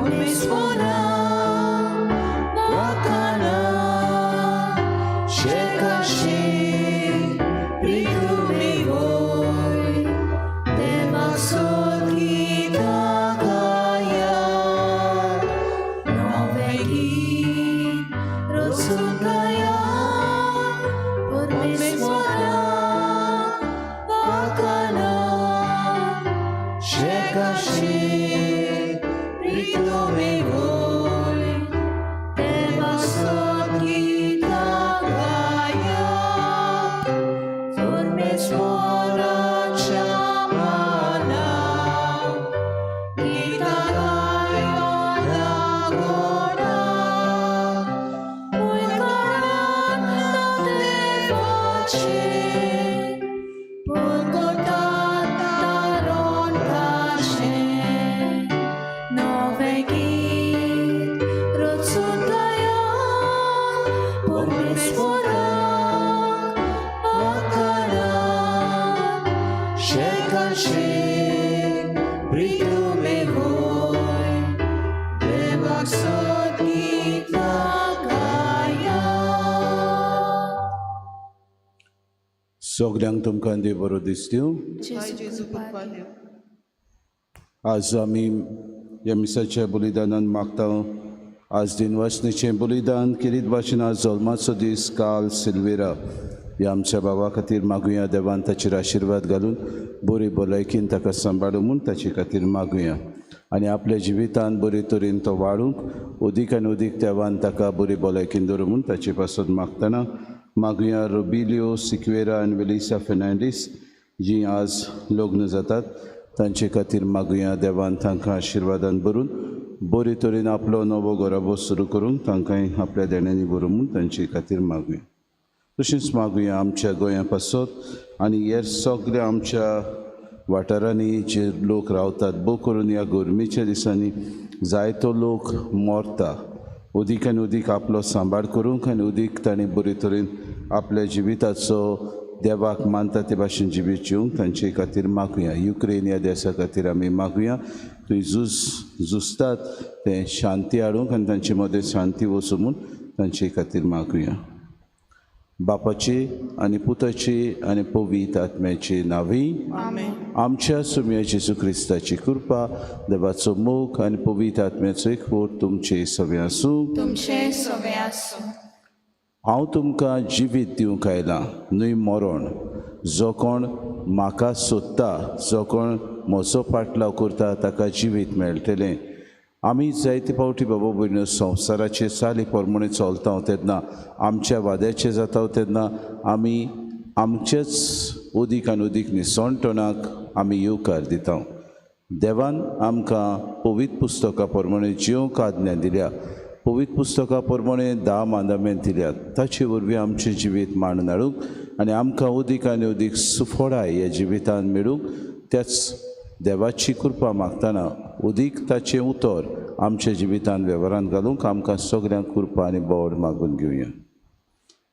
परमेश्वरा वाखाणा शेकाशी प्रितुमे वय देवा सोदगीता गाया नवें गीत रचून गाया परमेश्वरा वाखाणा शेकाशी प्रितुमे वय देवा सोदगीता गाया परमेश्वराच्या माना गीता गाया गोडा मुळगारान देवाचे परगटात तारण काशें नवें गीत रचून गाया परमेश्वराक वाखाणा शेकाशी प्रितुमे वय देवाक सोदगीता गाया. सगल्यांक तुमकां देव बरो दीस दिवं. जेजू कृपा दिवं. आज आमी ह्या मिसाच्या बलिदानान मागता. आज दिनवासनेचें बलिदान केरीत भाशेन आज जल्माचो दीस काल सिल्वेरा ह्या आमच्या बाबा खातीर मागुया. देवान ताचेर आशिर्वाद घालून बरी भलायकीन ताका सांबाळूं म्हूण ताचे खातीर मागुया आनी आपल्या जिवितान बरे तरेन तो वाडूंक अदीक आनी अदीक देवान ताका बरी भलायकीन दवरूं म्हूण ताचे पासत मागतना मागुया. रोबिलियो सिक्वेरा आनी वेलिसा फेर्नांडीस जी आज लग्न जातात तांचे खातीर मागुया. देवान तांकां आशिर्वादान भरून बरे तरेन आपलो नवो घराबो सुरू करूंक तांकांय आपल्या देण्यांनी भरूं म्हूण तांचे खातीर मागुया. तशेंच मागुया आमच्या गोंया पासत आनी हेर सगल्या आमच्या वाठारांनी जे लोक रावतात. भोव करून ह्या गरमेच्या दिसांनी जायतो लोक मरता. अदीक आनी अदीक आपलो सांबाळ करूंक आनी अदीक तांणी बरे तरेन आपल्या जिविताचो देवाक मानता ते भाशेन जिवीत जिवंक तांचे खातीर मागुया. युक्रेन ह्या देसा खातीर आमी मागुया. थंय झूज झुजतात तें शांती हाडूंक आनी तांचे मदें शांती वचूं म्हूण तांचे खातीर मागुया. बापाची आनी पुताची आनी पवित्र आत्म्याची नांवी. आमेन. आमच्या सुम्या जेजू क्रिस्ताची कृपा, देवाचो मोग आनी पवित्र आत्म्याचो एकवट तुमचे सगळें आसूं. तुमचे सगळे आसूं. हांव तुमकां जिवीत दिवंक आयलां, न्हय मरण. जो कोण म्हाका सोदता, जो कोण म्हजो पाटलाव करता ताका जिवीत मेळटलें. आमी जायते फावटी बाबा भयणीं संवसाराचे चाली प्रमाणे चलता तेन्ना आमच्या वाद्याचे जाता तेन्ना आमी आमचेच अदीक आनी अदीक निसणटणाक आमी येवकार दिता. देवान आमकां पवित्र पुस्तका प्रमाणे जिवंक आज्ञा दिल्या. पवित्र पुस्तका प्रमाणे 10 मांदामेंत दिल्यात. ताचे वरवीं आमचें जिवीत मांडून हाडूंक आनी आमकां अदीक आनी अदीक सुफळाय ह्या जिवितान मेळूंक त्याच देवाची कृपा मागतना अदीक ताचें उतर आमच्या जिवितान वेव्हारान घालूंक आमकां सगल्यांक कृपा आनी बोड मागून घेवया.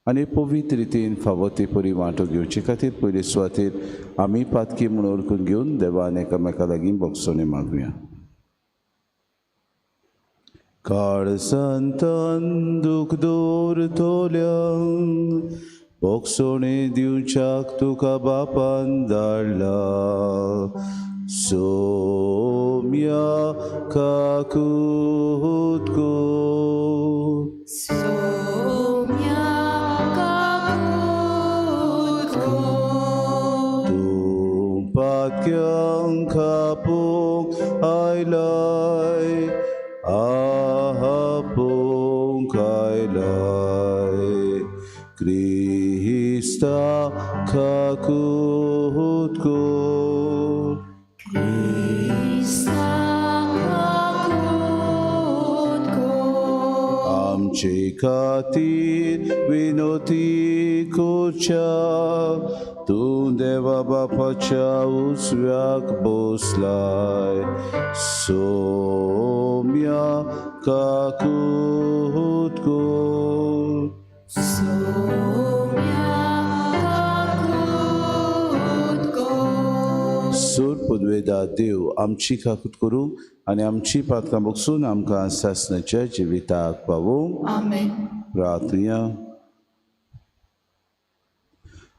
आनी पवित्र रितीन फावो ती परी वांटो घेवचे खातीर पयले सुवातेर आमी पातकी म्हूण वळखून घेवन देवान एकामेका लागीं भोगसणी मागुया. काळसांतान दूख दवरतल्यांक भोगसणी दिवच्याक तुका बापान धाडला. सोम्या काकूत कर. सोम्या काकूत कर. तूं पातक्यांक आपोवंक आयलाय, आपोवंक आयलाय. क्रिस्ता काकूत कर. क्रिस्ता काकूत कर. आमचे खातीर विनोती करच्या तूं देवा बापाच्या उजव्याक बसलाय. सोम्या काकूत कर. सोम्या काकूत कर. सूर पदवे पिडेदा देव आमची काकूत करूं आनी आमची पातकां बगसून आमकां सासणाच्या जिविताक पावोवं. आमेन. प्रार्थुया.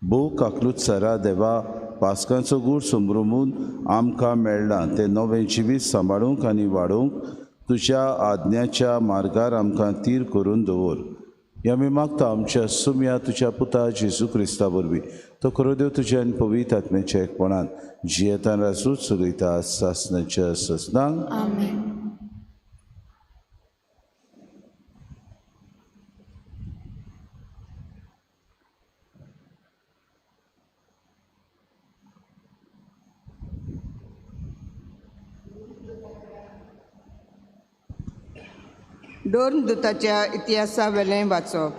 भोव काकलूत सरा देवा, पास्कांचो गूण समरुमून आमकां मेळ्ळां तें नवें जिवीत सांबाळूंक आनी वाडोवंक तुज्या आज्ञाच्या मार्गार आमकां तीर करून दवर. ह्या आमी मागता आमच्या सुम्या तुज्या पुता जेजू क्रिस्ता वरवीं. तो खरो देव तुज्या आनी पवित्र आत्म्याच्या एकपणान जियेतान राजूच चलयता सासणाच्या ससनांक. आमेन. दोन दुताच्या इतिहासा वेलें वाचप.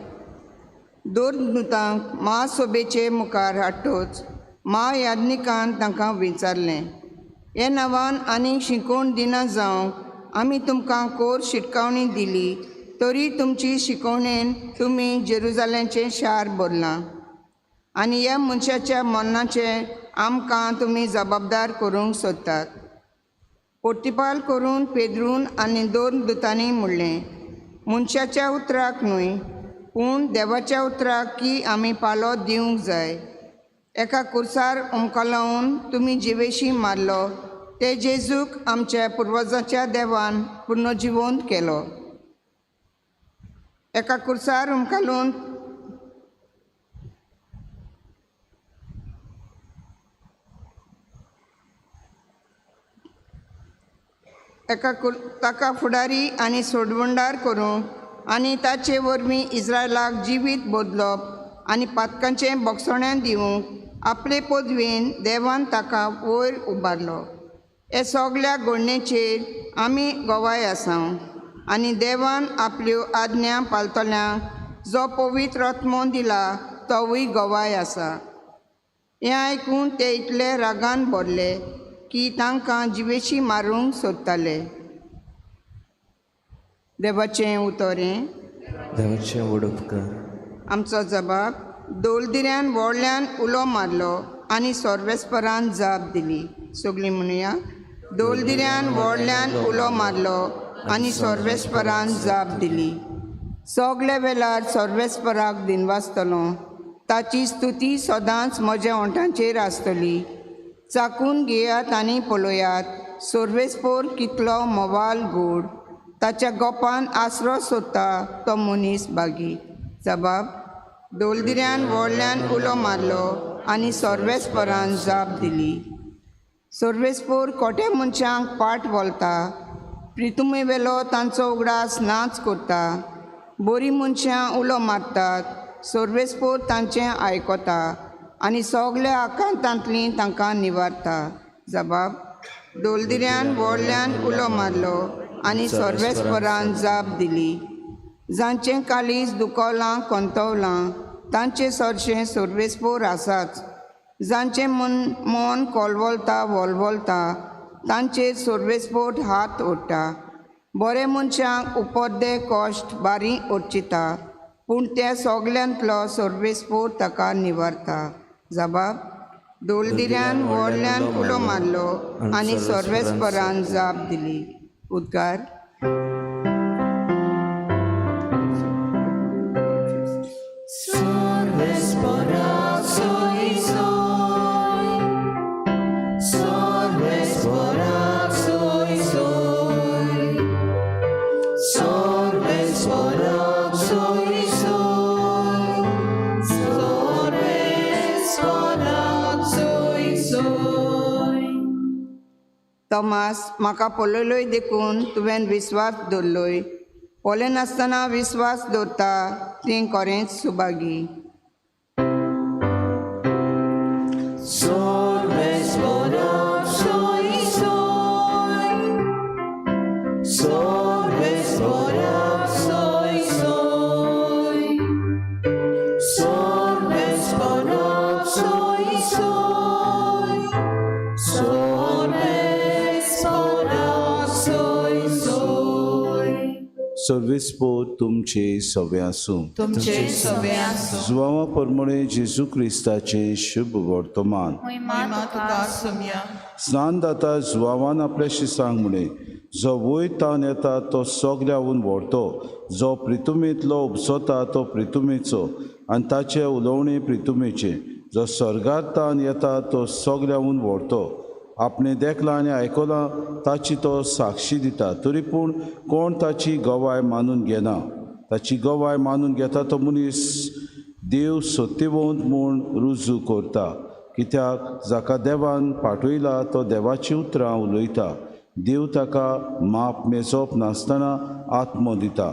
दोन दुतांक महासभेचे मुखार हाडटोच महायाज्ञिकान तांकां विचारलें, हे नांवान आनीक शिकोवण दिना जावंक आमी तुमकां कोर शिटकावणी दिली तरी तुमची शिकवणेन तुमी जेरुजालेमचें शार भरलां आनी ह्या मनशाच्या मरणाचें आमकां तुमी जबाबदार करूंक सोदतात. पोर्तिपाल करून पेद्रून आनी दोन दुतांनी म्हणलें, मनशाच्या उतराक न्हय पूण देवाच्या उतराक की आमी पालो दिवंक जाय. एका कुर्सार उमकालावन तुमी जिवेशी मारलो ते जेजूक आमच्या पुर्वजाच्या देवान पुर्नजिवंत केलो. एका कुर्सार उमकालून एका ताका फुडारी आनी सोडवणदार करूंक आनी ताचे वरवीं इस्रायलाक जिवीत बदलप आनी पातकांचें बोगसणें दिवंक आपले पदवेन देवान ताका वयर उबारलो. हे सगल्या घडणेचेर आमी गवाय आसा आनी देवान आपल्यो आज्ञा पाळटल्यांक जो पवित्र आत्मो दिला तोवूय गवाय आसा. हें आयकून ते इतले रागान भरले की तांकां जिवेशी मारूंक सोदताले. देवाचें उतर हें. देवाचें व्हड उपकार. आमचो जबाब. दोलदिऱ्यान व्हडल्यान उलो मारलो आनी सर्वेस्परान जाप दिली. सगळीं म्हणुया. दोलदिऱ्यान व्हडल्यान उलो मारलो आनी सर्वेस्परान जाप दिली. सगळे वेळार सर्वेस्पराक दिनवासतलो, ताची स्तुती सदांच म्हज्या ओंठांचेर आसतली. चाकून घेयात आनी पळयात सर्वेस्पोर कितलो मोवाल गोड. ताच्या गोपान आसरो सोदता तो मनीस बागी. जबाब. दोलदिऱ्यान व्हडल्यान उलो मारलो आनी सर्वेस्परान जाप दिली. सर्वेस्पोर कोट्या मनशांक पाट वळता, प्रितुमे वेलो तांचो उगडास नाच करता. बरीं मनशां उलो मारतात, सर्वेस्पोर तांचें आयकता आनी सगल्या आकांतांतलीं तांकां निवारता. जबाब. दोलदिऱ्यान व्हडल्यान उलो मारलो आनी सर्वेस्परान जाप दिली. जांचें काळीज दुखवलां कोंतवलां तांचे सरशें सर्वेस्पोर आसाच. जांचें मन मन कोलवलता वोलवलता तांचेर सर्वेस्पोर हात ओडटा. बरे मनशांक उपरदे कश्ट बारी ओडचिता पूण त्या सगल्यांतलो सर्वेस्पोर ताका निवारता. जबाब. दोलदिऱ्यान व्हडल्यान उलो मारलो आनी सर्वेस्परान जाप दिली. उद्गार. तोमास, म्हाका पळयलोय देखून तुवें विस्वास दवरलोय. पळयनासतना विस्वास दवरता तीं खरेंच सुभागी. सर्वेस्पोर तुमचे सवे आसूं. तुमचे सवे आसूं. जुवांवा परमणे जेजू क्रिस्ताचें शुभ वर्तमान. महिमा तुका सोम्या. स्नानदाता जुवांवान आपल्या शिसांक म्हळें, जो वयर तावन येता तो सगल्याहून व्हरतो, जो प्रितुमेंतलो उपसता तो प्रितुमेचो आनी ताचें उलोवणें प्रितुमेचें. जो स्वर्गार तावन येता तो सगल्याहून व्हरतो, आपणें देखलां आनी आयकलां ताची तो साक्षी दिता, तरी पूण कोण ताची गवाय मानून घेना. ताची गवाय मानून घेता तो मनीस देव सत्यवंत म्हूण रुजू करता, कित्याक जाका देवान पाठयला तो देवाचीं उतरां उलयता. देव ताका माप मेजप नासतना आत्मो दिता.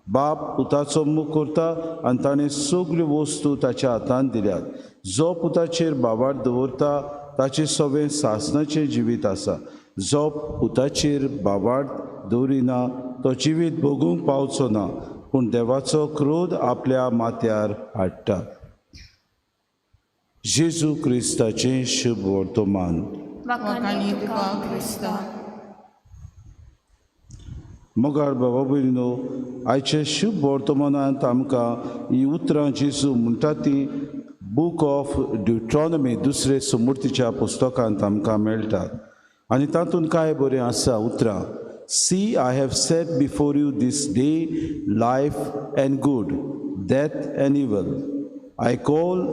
बाप पुताचो मुख करता आनी ताणें सगल्यो वस्तू ताच्या हातांत दिल्यात. जो पुताचेर बाबार दवरता ताचें सगळें सासणाचें जिवीत आसा. जो पुताचेर बाबार दवरिना तो जिवीत भोगूंक पावचो ना, पूण देवाचो क्रोध आपल्या माथ्यार हाडटा. जेजू क्रिस्ताचें शुभ वर्तमान. वाखाणी तुका क्रिस्ता. मोगाळ बाबा भयणीनो, आयच्या शुभ वर्तमानांत आमकां ही उतरां जेजू म्हणटा ती बूक ऑफ ड्युट्रॉनॉमी दुसरे सुमूर्तीच्या पुस्तकांत आमकां मेळटात आनी तातूंत कांय बरें आसा उतरां. See, I have set before you this day life and good, death and evil. I call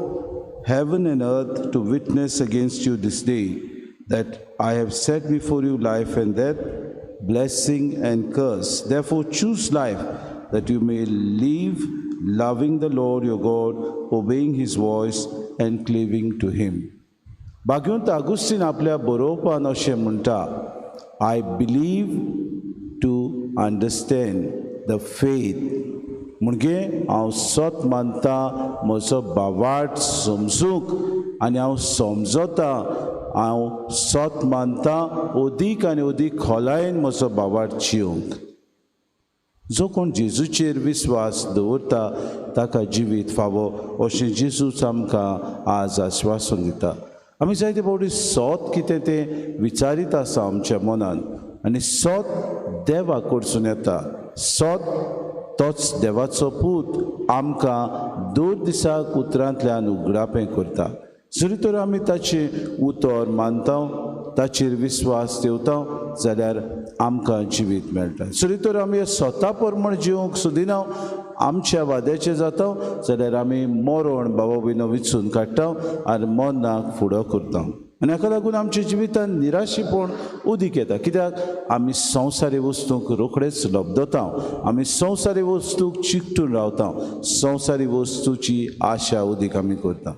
heaven and earth to witness against you this day, that I have set before you life and death, blessing and curse. Therefore choose life, that you may live, loving the Lord your God, obeying his voice and cleaving to him. भाग्यवंत आगुस्तीन आपल्या बरोवपान अशें म्हणटा, I believe to understand the faith. म्हणजे हांव सत मानता म्हजो बावाट समजूंक आनी हांव समजता, हांव सत मानता अदीक आनी अदीक खोलायेन म्हजो बावाट जिवंक. जो कोण जेजूचेर विस्वास दवरता ताका जिवीत फावो अशें जेजूच आमकां आज आश्वासन दिता. आमी जायते फावटी सत कितें तें विचारीत आसा आमच्या मनान आनी सत देवा कडसून येता. सत तोच देवाचो पूत आमकां दर दिसाक उतरांतल्यान उगडापें करता. जरी तर आमी ताचें उतर मानता, ताचेर विस्वास दवरता जाल्यार आमकां जिवीत मेळटा. जरी तर आमी स्वता प्रमाण जिवंक सोदिना, आमच्या वाद्याचें जाता जाल्यार आमी मरण बाबा भयणो विचून काडटा आनी मरणाक फुडो करता आनी हाका लागून आमच्या जिवितांत निराशीपण उदीक येता. कित्याक आमी संवसारी वस्तूंक रोखडेच लब्दता, आमी संवसारी वस्तूक चिकटून रावता, संवसारी वस्तूची आशा उदीक आमी करता.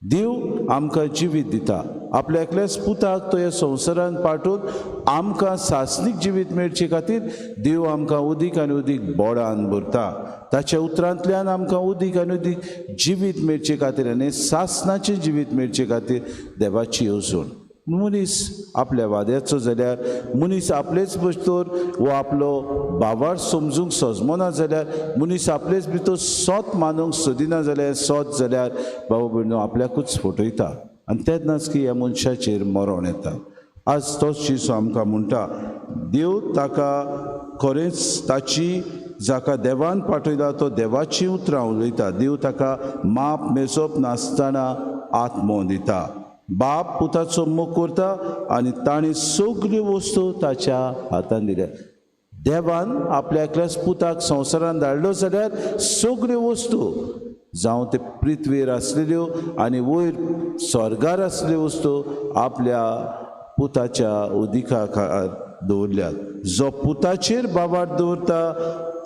देव आमकां जिवीत दिता. आपल्या एकल्याच पुताक तो ह्या संवसारांत पाठोवन आमकां सासणीक जिवीत मेळचे खातीर देव आमकां उदीक आनी उदीक बोडान भरता. ताच्या उतरांतल्यान आमकां उदीक आनी उदीक जिवीत मेळचे खातीर आनी सासणाचें जिवीत मेळचे खातीर देवाची येवजण. मनीस आपल्या वाद्याचो जाल्यार, मनीस आपलेच भितर वो आपलो बावार समजूंक सजमना जाल्यार, मनीस आपलेच भितर सत मानूंक सोदिना जाल्यार, सत जाल्यार बाबा भयणो आपल्याकूच फटयता आनी तेन्नाच की ह्या मनशाचेर मरण येता. आज तोच जेजू आमकां म्हणटा, देव ताका खरेंच ताची जाका देवान पाठयला तो देवाचीं उतरां उलयता. देव ताका माप मेजप नासतना आत्मो दिता. बाप पुताचो मोग करता आनी ताणें सगल्यो वस्तू ताच्या हातान दिल्या. देवान आपल्या एकल्याच पुताक संवसारान धाडलो जाल्यार सगल्यो वस्तू, जावं ते पृथ्वीर आसलेल्यो आनी वयर स्वर्गार आसलेल्यो वस्तू आपल्या पुताच्या उदिका दवरल्यात. जो पुताचेर बाबार दवरता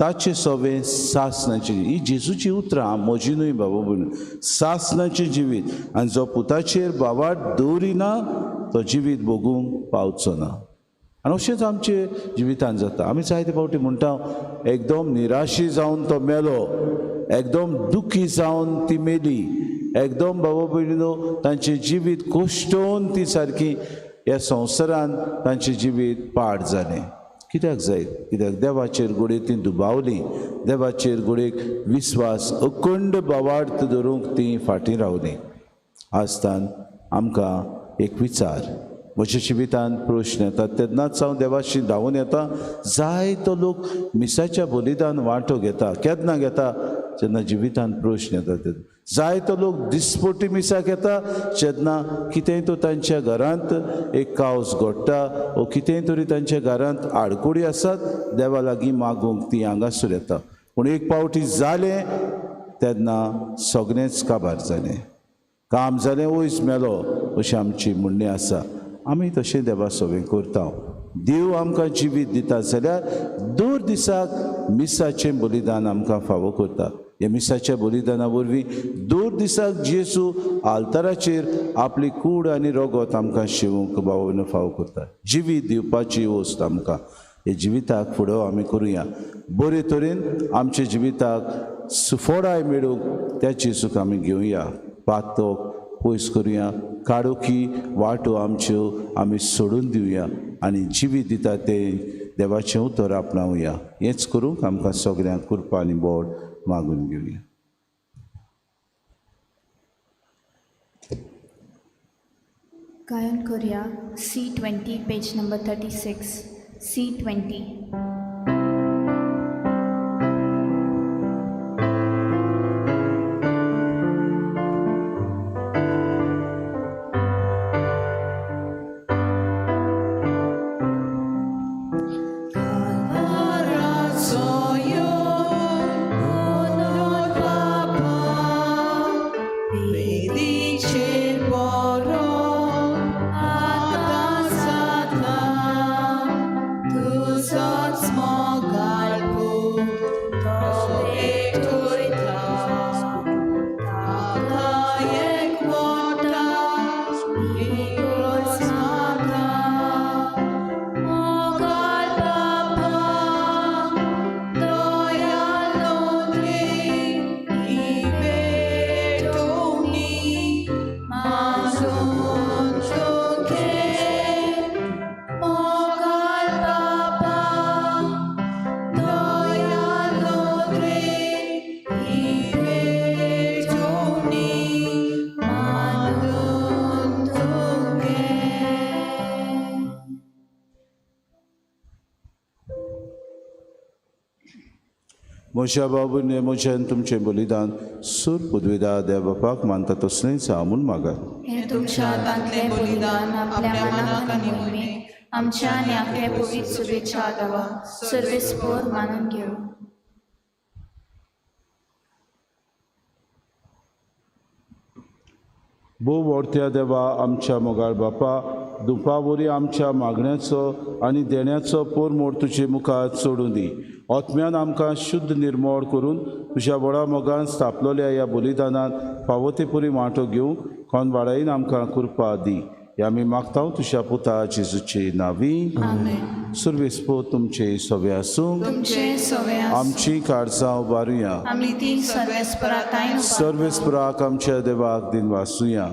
ताचें सवें सासणाचें. ही जेजूची उतरां, म्हजी न्हय बाबा भयणो. सासणाचें जिवीत आनी जो पुताचेर बाबार दवरिना तो जिवीत भोगूंक पावचो ना. आनी अशेंच आमचे जिवितान जाता. आमी जायते फावटी म्हणटा, एकदम निराशी जावन तो मेलो, एकदम दुखी जावन ती मेली, एकदम बाबा भयणीनो तांचें जिवीत कोश्टोवन ती सारकी ह्या संवसारान तांचें जिवीत पाड जालें. कित्याक जायत? कित्याक देवाचेर घडये ती दुबावली, देवाचेर घडयेक विस्वास अखंड बावार्थ धरूंक ती फाटीं रावली. आजतान आमकां एक विचार, म्हज्या जिवितांत प्रश्न येता तेन्नाच हांव देवाशी धांवून येता. जायतो लोक मिसाच्या बलिदान वांटो घेता. केन्ना घेता? जेन्ना जिवितांत प्रश्न येता तेन्ना. जायतो लोक दिसपटी मिसाक येता जेन्ना कितेंय तो तांच्या घरांत एक कावस घडटा वो कितेंय तरी तांच्या घरांत आडकुडी आसात, देवा लागीं मागूंक ती हांगासर येता. पूण एक पावटी जालें तेन्ना सगळेंच काबार जालें, काम जालें, वयस मेलो अशें आमची म्हणणें आसा. आमी तशें देवा सवें करता. देव आमकां जिवीत दिता जाल्यार दर दिसाक मिसाचें बलिदान आमकां फावो करता. ह्या मिसाच्या बलिदाना वरवीं दर दिसाक जेजू आल्ताराचेर आपली कूड आनी रगत आमकां शिवूंक बावून फावो करता. जिवीत दिवपाची वस्त आमकां हे जिविताक फुडो आमी करुया. बरे तरेन आमच्या जिविताक सुफोडाय मेळूंक त्या जेजूक आमी घेवया. पातक पयस करुया, काडोकी वाटो आमच्यो आमी सोडून दिवया आनी जिवीत दिता तें देवाचें उतर आपणावया. हेंच करूंक आमकां सगळ्यांक कृपा आनी बोड मागून घेवया. गायन करुया C20 page number 36. C20. म्हज्या बाबूने म्हज्यान तुमचें बलिदान सूर पुदविदा देव बापाक मानता तसलेंच हांव म्हूण मागात. हें तुमच्या हातांतलें बलिदान आपल्या मनाक आनी मोहिमेक आमच्या आनी आपल्या पवित्र शुभेच्छा देवा सर्वेस्पोर मानून घेवं. भोव व्हडत्या देवा आमच्या मोगाळ बापा, दुपां वरी आमच्या मागण्याचो आनी देण्याचो पोरमोड तुजे मुखार चडूं दी. आत्म्यान आमकां शुद्ध निर्मोळ करून तुज्या व्हडा मोगान स्थापलोल्या ह्या बलिदानांत फावो ते पुरी वांटो घेवंक कोनवाडायन आमकां कृपा दी. हे आमी मागता तुज्या पुता जेजूचे नांवी. सुर्वेस्पो तुमचे सवे आसूं. आमची काळजां उबारुया. सर्वेस्पराक आमच्या देवाक दिन वासुया.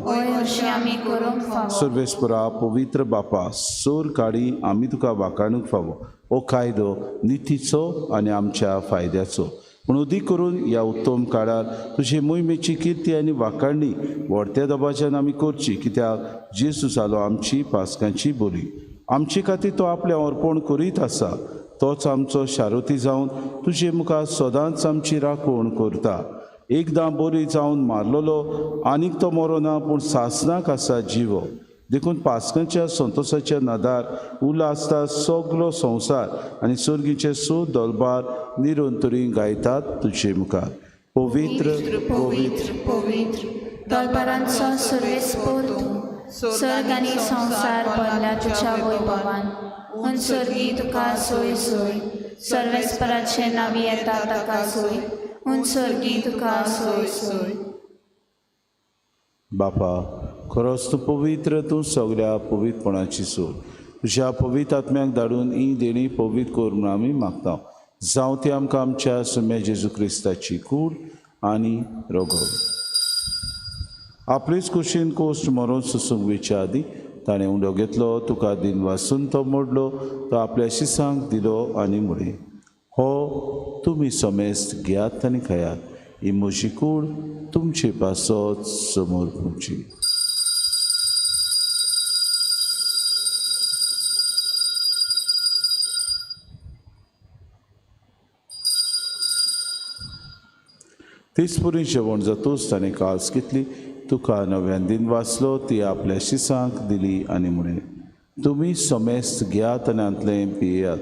सर्वेस्परा पवित्र बापा, सोर काडी आमी तुका वाकाणूंक फावो. हो कायदो नितीचो आनी आमच्या फायद्याचो, पूण उदीक करून ह्या उत्तम काळार तुजे मोहिमेची किर्ती आनी वाकाणणी व्हडत्या दबाज्यान आमी करची, कित्याक जेजू जालो आमची पासकांची बोली. आमचे खातीर तो आपलें अर्पण करीत आसा, तोच आमचो शारुती जावन तुजे मुखार सदांच आमची राखण करता. एकदां बोरी जावन मारलेलो आनीक तो मरोना, पूण सासणाक आसा जिवो. देखून पासकांच्या संतोसाच्या नदार उल्हासता सगलो संवसार आनी सर्गीचे सो दलबार निरंतरी गायतात तुजे मुखार. पवित्र पवित्र पवित्र दलबारांचो सर्वेस्पोर तूं, सर्ग आनी संवसार भरला तुज्या वैभवान. उन सर्गी तुका सोय सोय, सर्वेस्पराचे नांवी येता ताका सोय. उन सर्गी तुका सोय सोय. बापा, खरोच तूं पवित्र, तूं सगळ्या पवित्रपणाची सोड. तुज्या पवित्र आत्म्याक धाडून ही देणी पवित्र कर म्हूण आमी मागता. जावं ती आमकां आमच्या सुम्या जेजू क्रिस्ताची कूड आनी रगत. आपलेच कुशीन कोश्ट मरोन सोसूंक वेच्या आदीं ताणें उंडो घेतलो, तुका दिन वासून तो मोडलो, तो आपल्या शिसांक दिलो आनी म्हणलें, हो तुमी समेस्त घेयात आनी खायात, ही म्हजी कूड तुमचे पासत समोर पुची. तीच पुरी जेवण जातूच ताणें कास घेतली, तुका नव्यान दिन वाचलो, ती आपल्या शिसांक दिली आनी म्हळें, तुमी समेस्त घेयात आनी हांतलें पियेयात.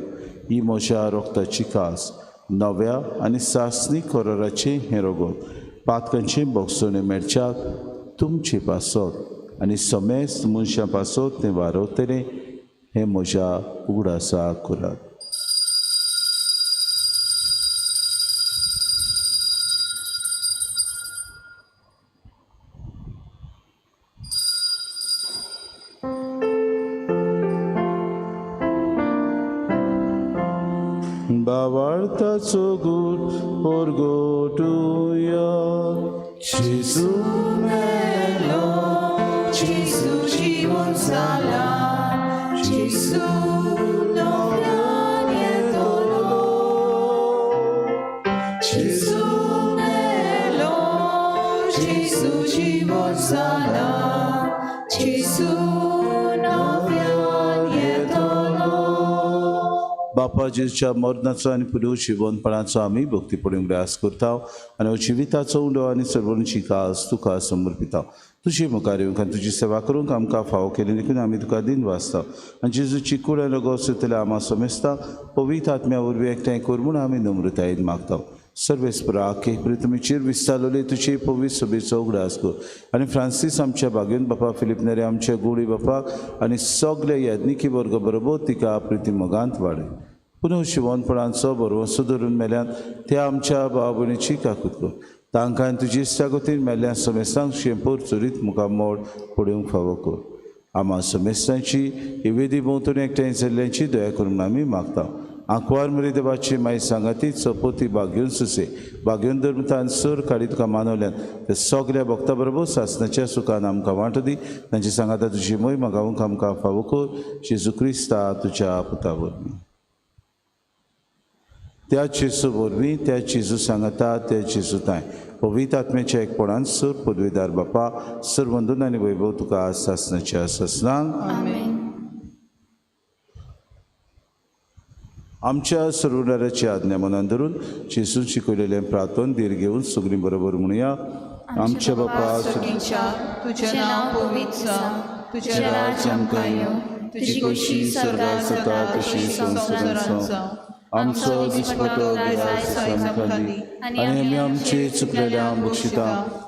ही म्हज्या रोगताची कास, नव्या आनी सासणी कराराचें हें रगत, पातकांचें भोगसणें मेळच्याक तुमचे पासत आनी समेस्त मनशां पासत तें वारवतलें. हें म्हज्या उगडासा करात. बावार्थाचो गूट परगटुया. जेजू मेलो, जेजू जिवन जाला, जेजू नव्यान येतलो. जेजू मेलो, जेजू जिवन जाला, जेजू नव्यान येतलो. बापा जेजूच्या मरणाचो आनी पुरो जिवनपणाचो आमी भक्तीपणी उगडास करता आनी जिविताचो उंडो आनी सर्वणची कास तुका समर्पिता. तुजे मुखार येवंक आनी तुजी सेवा करूंक आमकां फावो केली देखून आमी तुका दिन वाचता आनी जेजूची कूड आनी रगत सोदतल्या आमा समेस्ता पवित्र आत्म्या वरवीं एकठांय कर म्हूण आमी नम्रतायेन मागता. सर्वेस्परा के तुमीचेर विस्तारलेली तुजी पवित्र सभेचो उगडास कर आनी फ्रांसीस आमच्या बागेन बापा, फिलीप नेरे आमच्या गोडी बापाक आनी सगळे याज्ञिकी वर्ग बरोबर तिका प्रिती मोगांत वाडय. पुनः शिवनपणांचो भरवंसो धरून मेल्यान त्या आमच्या भाव भयणीची काकूत कर. तांकां तुजी इश्टागतीन मेल्ल्या समेस्तांक शेंपूर चोरीत मुखार मोड पडोवंक फावो कर. आमा समेस्तांची ही वेदी भोंवतणी एकठांय जाल्ल्यांची दया करून आमी मागता. आंकवार मरी देवाची माई सांगाती चपोती बागेवन सुसे बागेवन धर्मतान सर काडी तुका मानवल्यान ते सगल्या भक्ता बरोबर सासनाच्या सुखान आमकां वांटो दी. तांची सांगाता तुजी मोय मागावंक आमकां फावो कर. जेजू क्रिस्ता तुज्या पुता वरवीं. त्या जेजू वरवीं, त्या जेजू सांगाता, त्या जेजू तांय पवित्र आत्म्याच्या एकपणान सर पदवीदार बापा, सर वंदन आनी वैभव तुका सासनाच्या सासनांक. आमेन. आमच्या सर्वणाराची आज्ञा मनान धरून जेजून शिकयलेलें प्रार्थन धीर घेवन सगळीं बरोबर म्हणुया. आमच्या बापा स्वर्गीच्या, तुजें नांव पवित्र जावं, तुजें राज्य आमकां येवं, तुजी खोशी स्वर्गार जाता तशी संवसारांत जावं. आमचो दिसपटो ग्रास आमकां दी आनी आमी आमची चुकलेल्या बक्षिता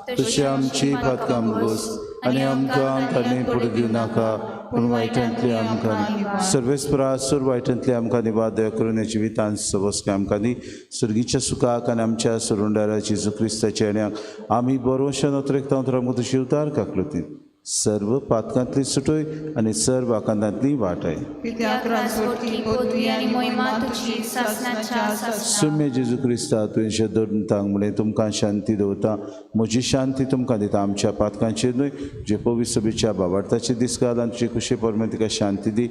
तशी आमची पातकां भोगस आनी आमकां ताणें पडूं दिवं नाका, पूण वायटांतली आमकां सर्वेस्परा सुर वायटांतली आमकां निवाद दया करून ह्या जिवितांत सवस्काय आमकां दी. सर्गीच्या सुखाक आनी आमच्या सरुंडारा जेजू क्रिस्ताच्या येण्याक आमी बरोवशान अतरेकता आमकां तुजी उतार काकलतीन सर्व पातकांतली सुटोय आनी सर्व आकांतांतली वाटाय. कित्याक राजवटी पदवी आनी मोहिमा तुजी सासनाच्या सासनाक. सुम्य जेजू क्रिस्ता तुवें धरून म्हणलें, तुमकां शांती दवरता, म्हजी शांती तुमकां दिता. आमच्या पातकांचेर न्हय, जे पवित्र सभेच्या बाबार्थाचे दीस घाल आनी तुजे कुशे परमेन तिका शांती दी.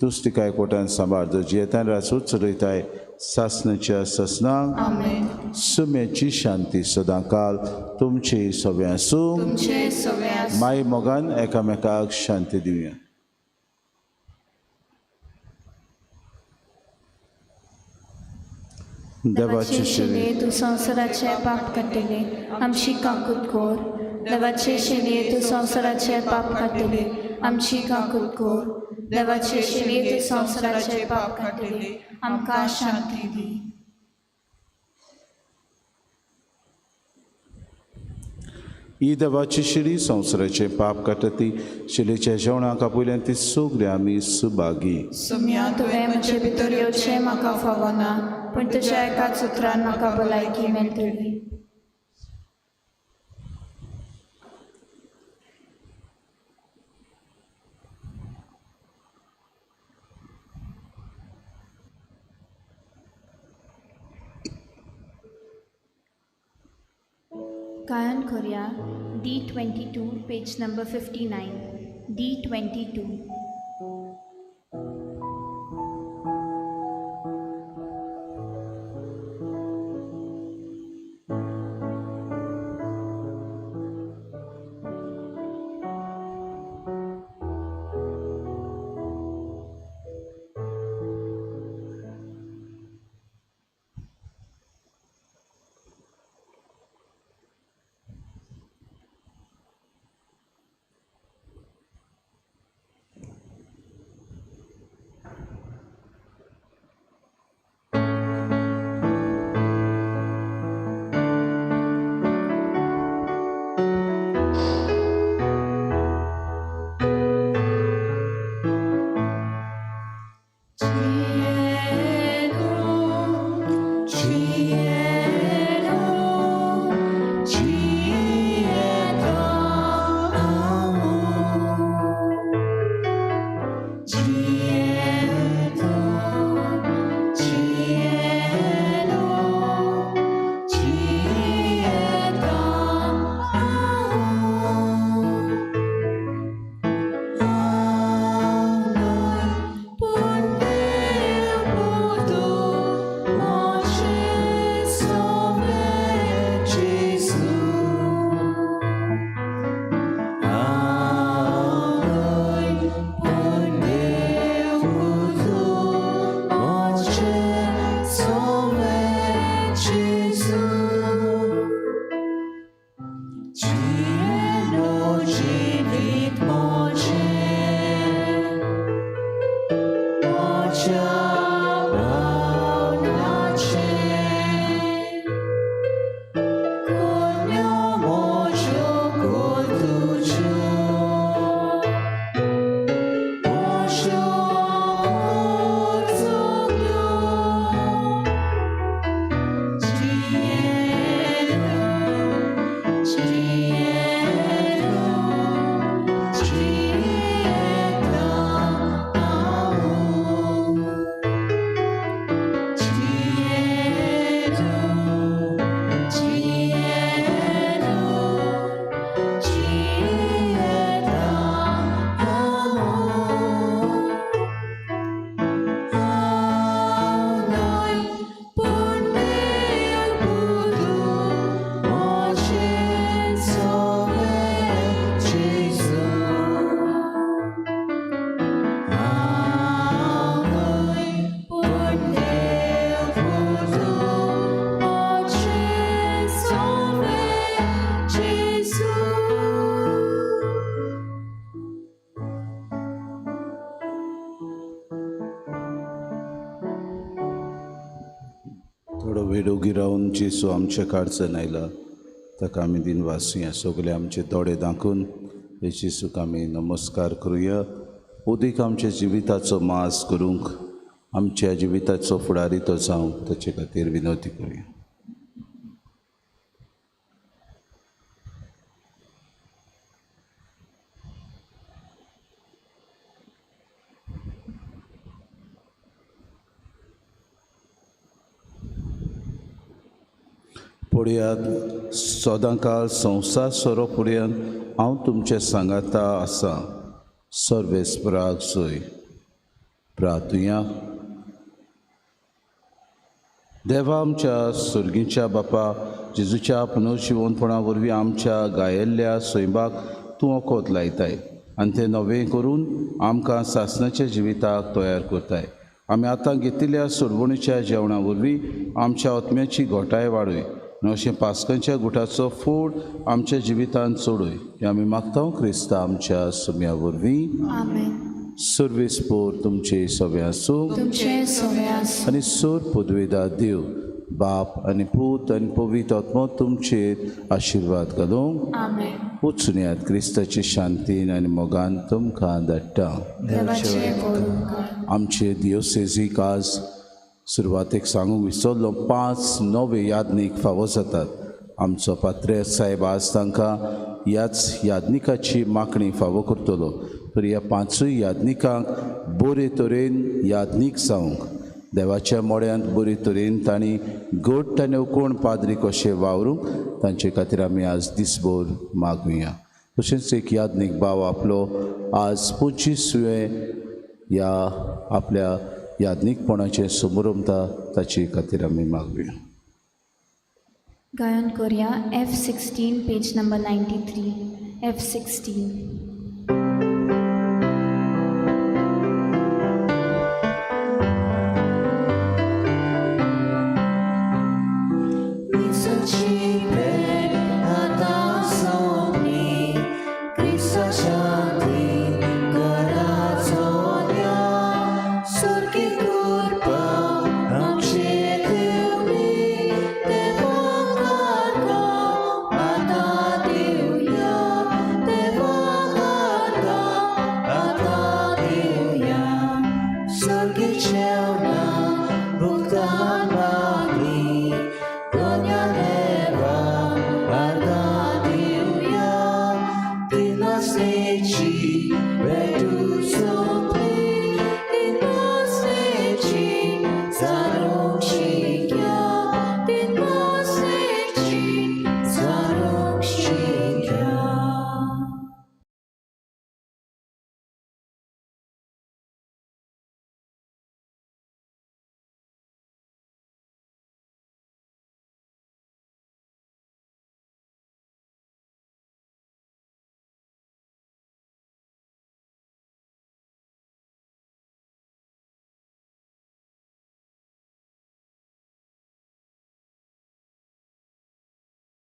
तूंच तिका एकवटान सांबाळ, जो जियेतान राजवट चलयताय सासनाच्या सासनाक. आमेन. सुम्याची शांती सदांकाल तुमचे सगळे आसूं. तुमचे सगळे आसूं. माई मोगान एकामेकाक शांती दिवया. देवाचे शिले तूं संवसाराचे पाप काडटले, आमची काकूत कर. देवाचे शिले तूं संवसाराचे पाप काडटले, आमची काकूत कर. देवाचे शिले तूं संवसाराचे पाप काडटले, आमकां शांती दी. ही देवाची शिडी संवसाराचें पाप काडटा ती शिलेच्या जेवणाक आपयल्यान ती सगळी आमी सुभागी. सुम्या, तुवें म्हजे भितर येवचें म्हाका फावना, पूण तुज्या एकाच उतरान म्हाका भलायकी मेळटली. गायन करूया D22, page number 59. D22. थोडो वेळ ओगी रावन जेजू आमच्या काळजान आयला ताका आमी दिनवासुया. सगळे आमचे दोळे दाखोवन हे जेजूक आमी नमस्कार करुया. उदीक आमच्या जिविताचो मास करूंक, आमच्या जिविताचो फुडारी तो जावंक ताचे खातीर विनवती करुया. पळयात सदांकाळ संवसार सोरो पर्यंत हांव तुमचे सांगाता आसा. सर्वेस्पराक सोय. प्रार्थुया. देवा आमच्या सर्गीच्या बापा, जेजूच्या पुनर्जिवनपणा वरवीं आमच्या गायल्ल्या सैमाक तूं वखद लायताय आनी तें नवें करून आमकां सासणाच्या जिविताक तयार करताय. आमी आतां घेतिल्ल्या सोडवणीच्या जेवणा वरवीं आमच्या आत्म्याची घोटाय वाडय आनी अशें पास्कांच्या गुटाचो फोड आमच्या जिवितांत चडय हें आमी मागता क्रिस्ता आमच्या सुम्या वरवीं. आमेन. सर्वेस्पोर तुमचे सगळे आसूं तुमचे सगळे आसूं. आनी सोर पदवेदा देव बाप आनी पूत आनी पवित्र आत्मो तुमचेर आशिर्वाद घालूंक. आमेन. वचुनयात क्रिस्ताची शांतीन आनी मोगान तुमकां धाडटा. देवाचे व्हड उपकार. आमचे दियोसेजीक आज सुरवातेक सांगूंक विसरलो, 5 नवे यादनीक फावो जातात. आमचो पात्रे साहेब आज तांकां ह्याच यादनिकाची मागणी फावो करतलो. तर ह्या 5 यादनिकांक बरे तरेन यादनीक जावंक देवाच्या मोड्यांत बरे तरेन तांणी घट आनी कोण पाद्री कशें वावरूंक तांचे खातीर आमी आज दिसभर मागुया. तशेंच एक यादनीक भाव आपलो आज 25वें ह्या आपल्या यादनीकपणाचें समरमता ताचे खातीर आमी मागुया. गायन Korea F16 page number 93 F16.